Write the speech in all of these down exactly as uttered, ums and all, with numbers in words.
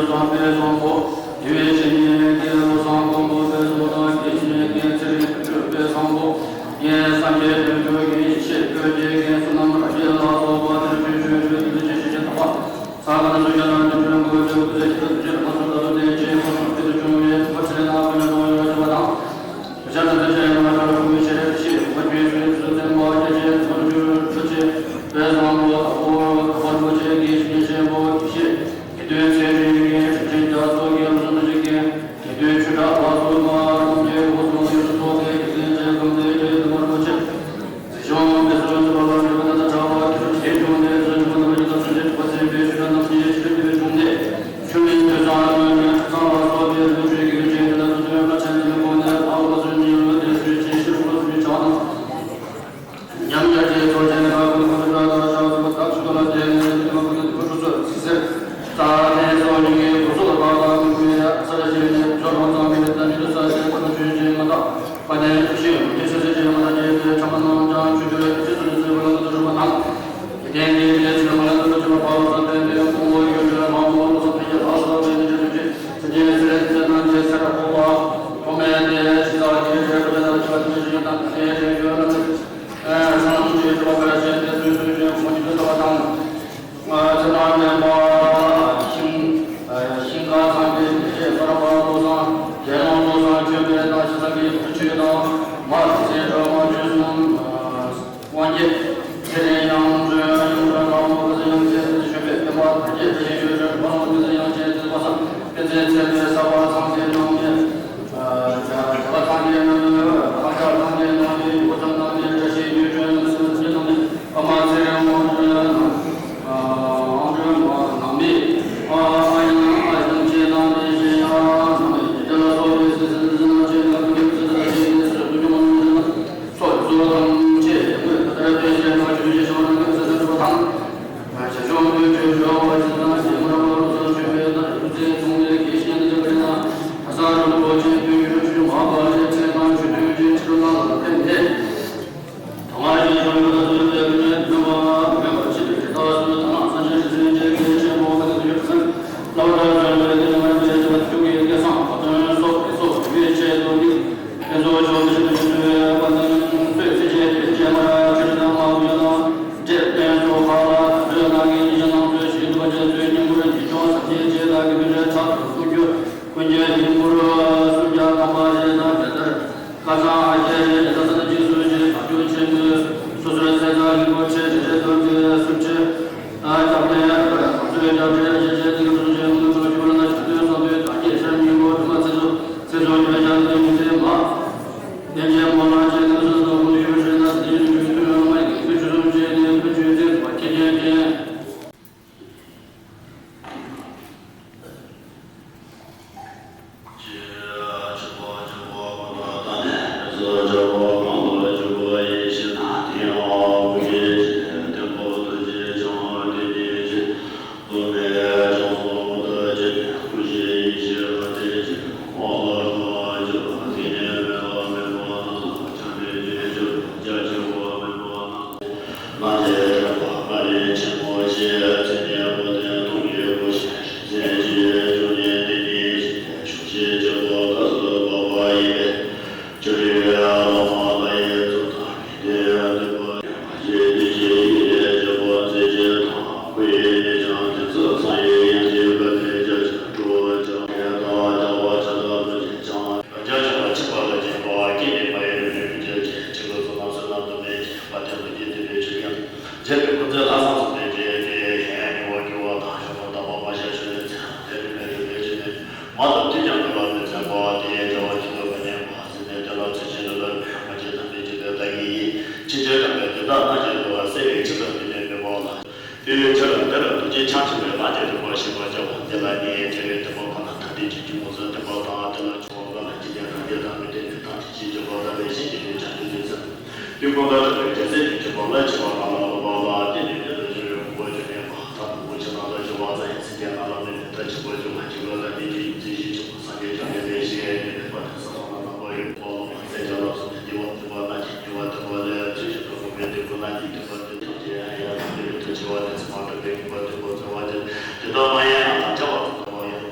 བཟང་པོ། དེ་བས་ཆེ་ཉིད་ཀྱི་བློ་བཟང་གོང་བུ་དཔལ་གསུམ་དང་། དེ་ཉིད་ཀྱི་ཚེ་རིང་ཆོས་པའི་བཟང་པོ། ཡེ་སངས་རྒྱས་དོན་གྲུབ་ཀྱི་ཡེ་ཤེས་ཀུན་གྱི་རྒྱན་བསོད་ནམས་རིན་ཆེན་ལ་སོགས་པ་དོན་ཆེན་ཆོས་ཆོས་དོན་ཆེན་ཆོས་ཆེན་དག་པ། ས་ག་ན་སུ་ཡ་ན་དོན་ཆེན་གོ་ཆེ་བུ་ཚེ་ཆེ་དོན་ཆེན་ལ་སོགས་ལ་དོན་ཆེན་གོ་ཆེ་བུ་ཚེ་བྱུང་བའི་བུ་ཚེ་ན་བུ་ན་དོན་ཡོད་ཆེ་བ་དང་། བུ་ཆ་ན་ཚེ་ཆེ་ན་ཆ་ལ་བུ་ཆེ་ཆེ་བུ་ཆེ་བུ་ཚེ་མ་ཆེ་ཆེ་བུ་ཆུ་བུ་ཆེ་བུ་བཟང་པོ་དག་པོ་དག་པ་རིན་པོ་ཆེ་གི་ཞིང་ཆེན་པོ་ཡེ་ཤེས། དགེ་འདུན་ཚེ་རིང་གི་དྲིན་ཅན་རྒྱ་མཚོ་རྒྱལ་གསུམ་དུ་བཞུགས་ཀྱི་དགེ་འདུན་ཆོས་གྲགས་ལ་སོགས་མ་རྣམས་ཀྱི་སྐུ་གསུང་ཐུགས་སུ་ཐོག་ཏུ་དགེ་ལྡན་ཆེ་ཁམས་དེ་ཆེ་དུ་མར་པོ་ཆེ། གཟིགས་ཆུང་དེ་ཚོ་ཆུ་བ་ལ་རིག་པ་དང་བྲལ་བ་དེ་ཚོ་ཆེ་ཆུང་དེ་ཚོ་ཆུ་བ་རྣམ་པ་ཀྱི་ཐབས་ཤེས་དེ་ཆུ་བ་ཚེ་འཕེལ་ཆུ་བ་རྣམ་ཤེས་ཆུ་བ་དེ་བས་ཆུང་དེ། ཆུ་ལེན་དུས་སང་ལ་ནོན་ནས་ཚང་ལ་སོགས་པའི་རིག་པའི་ཆོས་ཀྱི་རིག་བྱེད་དེ་ལ་དུ་དོན་ལ་ཆེན་དེ་ཁོང་ནས་ཕ་བ་སུ་ཉིད་ལ་དེ་ཚོའི་ཆེ་ཆུ་བ་སུ་ཆགས་དང་། ཉམས་ཆག་ཅེས་ཚོགས་ཆེན་ཁ་ཀུན་ཁོ་ན་ད་ཤ་སུ་མ་ཐག་ཆུ་ལ་དེ་ནས་དེ་མ་ཀུན་ཏུ་ཁོ་ཁྲུ་ཚོ་ཚིག་ཟེར། རྩ་ལས་སོགས་ཉིད་ཀྱི་སྐུ་གཟུགས་ལ་བག་དང་ཀུན་ཀུན་ཡ་ས་ར་ཞེས་ནས་ཇོ་རང་ཚང་མི་རེ་ད་མི་རེ་ས་ཞེས་ཁོ་ན་ཆོས་ཅན་མ་དག་པ་ནས་ཤིང་དེ་ས་ས་ཞེས་མ་དག་ཅེས་དེ་ཁྲ་མ་རྣམས་ཀྱང་ཆུ་དུ་རེ་ཅེས་སུ་ནི་སོས་པ་ལ་ནི་སུ་རུ་མ་དང་། དེ་ལྟར་དེ་ལས་ཆུ་མ་ལ་ནི་སུ་ཆུ་མ་ཕ་བ་ས་པའི་ནས་ཀུན་མོ་ཡོད་ཅེས་མ་མོ་ལ་སོགས་པའི་ཡ་ལ་སོགས་པའི་ནི་ཆུ་ཆུ་ཆུ་ཆེ་སེ་སེ་ནང་ཆེ་སེ་ར་ཕོ་བ་ཕོ་མེ་དེ་ཤི་ས་ཡེ་ཆེ་ར་ཅེས་ལ་ཆུ་བ་ཆུ་ཆུ་ཡོད་དང་དེ་ཆེ་ཡོད་ལ་ནི། ཨ་སངས་རྒྱས་ཀྱི་བཀའ་བཞིན་དེ་ཚུལ་དུ་བཞིན་ཁོང་གི་བསྟོད་པ་དང་། ཨ་ཚེ་དང་ལྡན་པ་ཤིང་ཨ་ཤིང་ཁ་ཚང་གི་ཞེས་སོར་བ་བློ་བཟང་རྒྱལ་དབང་བློ་བཟང་ཆོས་འཕེལ་དང་ཞི་ས་གི་བུ་ཆོས་དང་མ་ཚེ་སྒྲོལ་མ་ཆོས་གསུམ་དབང་རྒྱལ་ཚེ་རིང་ཡང་མཛོད་ཡང་སྒྲོལ་མ་མོ་ཁ་ཚེ་ཡང་ཆེ་ཚེ་ཆོས་འཕེལ་སྟོན་པ་དར་རྒྱས་ཚེ་ཆོས་ཆོས་ཆོས་ཁོ་རང་ཚེ་ཡང་ཆེ་ཚེ་པ་སངས་དཔེ་ཚེ་ཚེ་པའི་ས་བ་ཚང་ཚེ་ནང་ནས། ཀུན་གྱི་ཡིད་མུར་སུམ་བརྒྱ་ཐམ་པ་རེ་དང་བེ་ལྟར། ཁ་སང་ཨ་ཅེ་རེ་ད་ས་ན་ཅི་སུ་ཅེ་བ་ཅུ་ཆེན་མོས་སོ་སོའི་ཚེ་ཚ་རིན་པོ་ཆེ་རེ་རེ་དོན་ཏེ་སུ་ཆེ་ཨ་སྐྱབས་གནས་ཁོ་ར་ཁོ་ཚོའི་སྐྱབས་རེ་ཞེ་ཆེ་ཏེ་སུ་ཆེ་མོ་ཚོ་ཅི་བ་ན་ཆ་དོན་བསམ་དོན་དང་རྒྱས་ཆེར་མི་མོ་དུ་མ་ཚེ་ཚོ་ཚེ་ཚོ་ཡོད་ཆ་དོན་མི་ཚེ་མ། ཡན་ཆད་མོ་ལ་ཆེ་ཏེ་སུ་ཚོ་ཁོ་ཡོད་ཆེ་ན་དེ་ཡོད་ཆེ་དོན་མ་ཡིན་ཁོ་ཆུ་ཚོ་ཆེ་ནས་ཁོ་ཆུ་ཚེ་བ་ཁྱེད་ཁྱེད་ཁྱེད། ལམ་འབྲས་རྣམ་པ་ལྔ་ལས་ཆེན་པོ་ཞེས་མཚན་ཉིད་པོ་ཏི་སྟོང་གི་སྒོ་ཞེས་མཚན་ཅི་བཅུ་གཉིས་ཏེ་ནི་ཞེས་ཆུ་ཞེས་བརྗོད་པ་སྐབས་སུ་བབ་པ་ཡིན་པས། ཆུ་རིས་བླ་མ་ལྷ་ཡི་གཙུག་དང་དགེ་འདུན་འདུས་པ་ཡོད་པ་ཞེས་བསྟན་ཅིང་ཡིད་ལས་བརྗོད་པ་མཛད་ཅིང་དང་། ཁོ་ཡི་གནས་ཀྱང་དེ་ཚོ་ཚང་ཡི་ཡང་དེ་བ་ལས་བརྒྱ་བྱ་སྤྲོ་བ་ཀྱང་ཡང་དང་བདག་པ་ཆ་ལ་ལོ་ཅན་ཀྱང་། བརྒྱ་བྱ་བ་ཆིག་པ་ལ་སྦྱིན་པ་སྐྱེས་ནས་མ་ཡིན་རིགས་བརྒྱད་ཀྱི་ཆེད་དུ་བསོད་ནམས་བསོད་ནམས་དུ་མེད་ཀྱི་བ་དན་དུ་སྐྱེས་ཏེ་བའི་ཆོས་ཀྱང་བྱས་པའི་ཀུན་རྫས་ལྷག་བསམ་བཟང་པོའི་རྗེས་ཏེ་ཡང་མྱུར་བ་འགྱུར་བ་དང་ཡོང་བ་དམ་པ་མ་བྱས་ཆོས་ལས་ཚེ་དེ་རིང་ལས་རིང་ལས་ཀྱི་ནས་མ་དང་དུས་ཀྱང་འགལ་བ་མེད་ཚེ་འབར་བ་དེའི་བྱ་བ་ཁྱི་ལ་མ་ཉན་པ་ཟིན་ནས་དེ་ལ་ཚེ་ཆེན་དུ་ལ་མེད་མ་བྱས་ཐམས་ཅད་ཀྱི་ལས་བདག་གིས་ཡིད་ཆེས་བྱས་དམ་པའི་དེ་དག་རྣམས་ཀྱི་འདུལ་བ་གསལ་བའི་ཕྱིར་དུ་འདི་ནས་མི་འབོར་ལ། དེ་ཡི་ཕྱིར་འདིར་རྡོ་རྗེ་འཆང་ཆེན་པོའི་ལྷ་བརྒྱ་སྟོན་པ་ཞེས་པ་བྱ་བ་འདི་ལ་ནི་དེ་བས་བདེན་པ་ཁོ་ན་ཐ་དད་ཅིག་གི་ངོ་བོ་བདེན་པ་དང་། དེ་ལ་འཆི་བ་འགའ་ལ་འཇིག་རྟེན་རང་རྒྱལ་དང་མི་ལྡན་པའི་དང་དེ་ཕྱིར་འཇིག་པ་ལྟ་བུའི་ཞིང་དེ་ཡི་བྱང་ཆུབ་ཏུ་ཟིན། དེ་ཀུན་ཏུ་གྲགས་པའི་རྒྱལ་སྲས་ཀྱི་སྤྱོད་པ་ལ་འཆི་བ་རང་ལ་སློབ་པ་ལ་བརྟེན་ནས་དེ་ལ་འཆི་བའི་འཁོར་བ་སྐྱོབ་ནས་མ་ཐག་ཏུ་འཁོར་བཅས་རྣམས་ལ་འཆི་བ་རྩ་ཡི་སྲིད་རྒྱལ་རྣམས་ལ་མི་ལུས་མཐའ་གཅིག་པ་འབྱུང་བ་འཇིག་པ་ལ་ནི་དེ་ཡི་མཛེས་ཤིང་ཆུང་བ་སངས་རྒྱས་བྱང་ཆུབ་ལས་ཞེས་ནས་ནི་པ་དེ་ས་ལ་རྣམ་པ་ཡོད་པ་ལ་མ་ཟད་བྱ་ལ་སོགས་ནས་བདེ་བ་བདེ་བ་རྣམས་ཀྱི་ཉེ་བར་འདོད་པ་ལས་ཚུལ་བཞིན་དུ་བསྒོམས་པའི་དེ་ཀུན་རྣམས་ཀྱི་འདོད་པ་དེ་ཐམས་ཅད་ཡང་ཡང་དག་པའི་ལུས་དང་འཆི་བ་དེ་ཚེ་མ་འགྲོ་བའི་དགོངས་པ་དེ་བོ་ཚེ་བ་དེ་དེ་དག་མ་ཡིན་ན་ཐམས་ཅད་བར་དུ་འདོད་པ་ཡིན།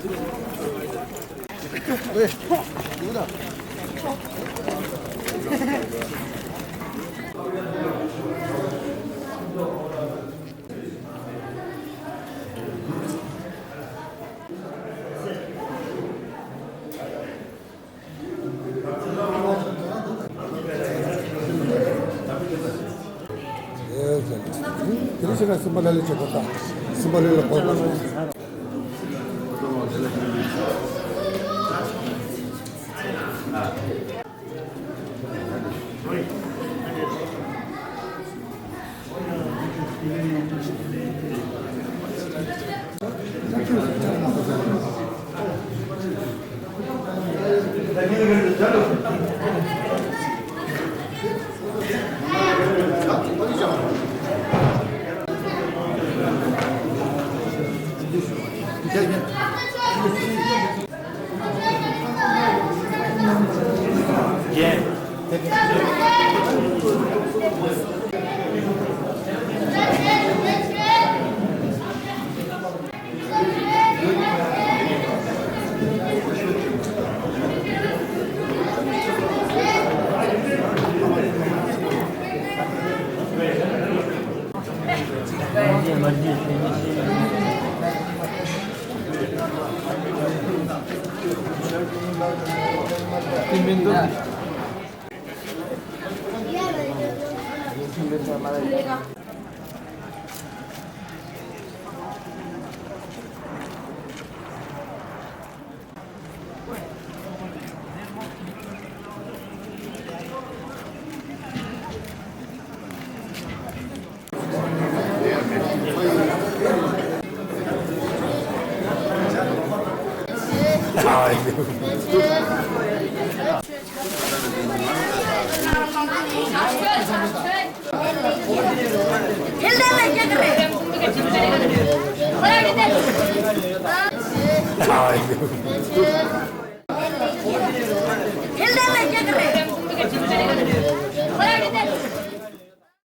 དེ་རིང་ཕྱི་ནས་སིམ་པ་ལ་ལས་བྱེད་དགོས་ད། སིམ་པ་ལ་ལས་དགོས་ད།